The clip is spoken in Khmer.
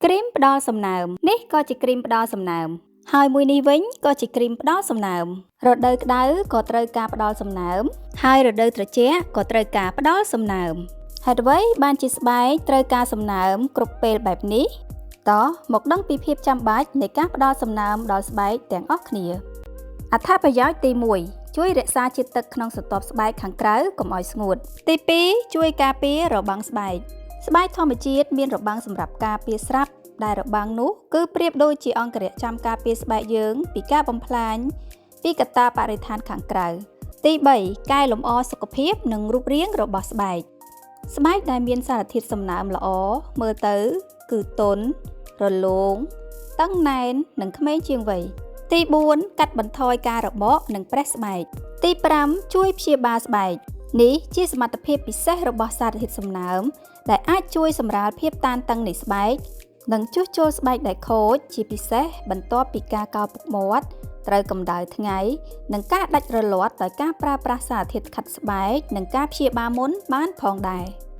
គ្រីមផ្ដល់សំណើមនេះក៏ជាគ្រីមផ្ដល់សំណើមហើយមួយនេះវិញក៏ជាគ្រីមផ្ដល់សំណើមរដូវក្តៅក៏ត្រូវការផ្ដល់សំណើមហើយរដូវត្រជាក់ក៏ត្រូវការផ្ដល់សំណើមហេតុអ្វីបានជាស្បែកត្រូវការសំណើមគ្រប់ពេលបែបនេះតោះមកដឹងពីភាពចាំបាច់នៃការផ្ដល់សំណើមដល់ស្បែកទាំងអស់គ្នាអត្ថប្រយោជន៍ទី1ជួយរក្សាជាតិទឹកក្នុងស្រទាប់ស្បែកខាងក្រៅកុំឲ្យស្ងួតទី2ជួយការពាររបាំងស្បែកស្បែកធម្មជាតិមានរបាំងសម្រាប់ការពារស្រាប់ដែលរបាំងនោះគឺប្រៀបដូចជាអង្គរៈចាំការពារស្បែកយើងពីការបំផ្លាញពីកត្តាបរិស្ថានខាងក្រៅទី3កែលម្អសុខភាពនិងរូបរាងរបស់ស្បែកស្បែកដែលមានសារធាតុសំណើមល្អមើលទៅគឺទន់រលោងតឹងណែននិងក្មេងជាងវ័យទី4កាត់បន្ថយការរបកនិងប្រេះស្បែកទី5ជួយព្យាបាលស្បែកនេះជាសមត្ថភាពពិសេសរបស់សារធាតុសំណើមដែលអាចជួយសម្រាលភាពតានតឹងនៃស្បែកនិងជួសជុលស្បែកដែលខូចជាពិសេសបន្ទាប់ពីការកោរពុកមាត់ត្រូវកម្ដៅថ្ងៃនិងការដាច់រលាត់ដោយការប្រើប្រាស់សារធាតុខាត់ស្បែកនិងការព្យាបាលមុនបានផងដែរ។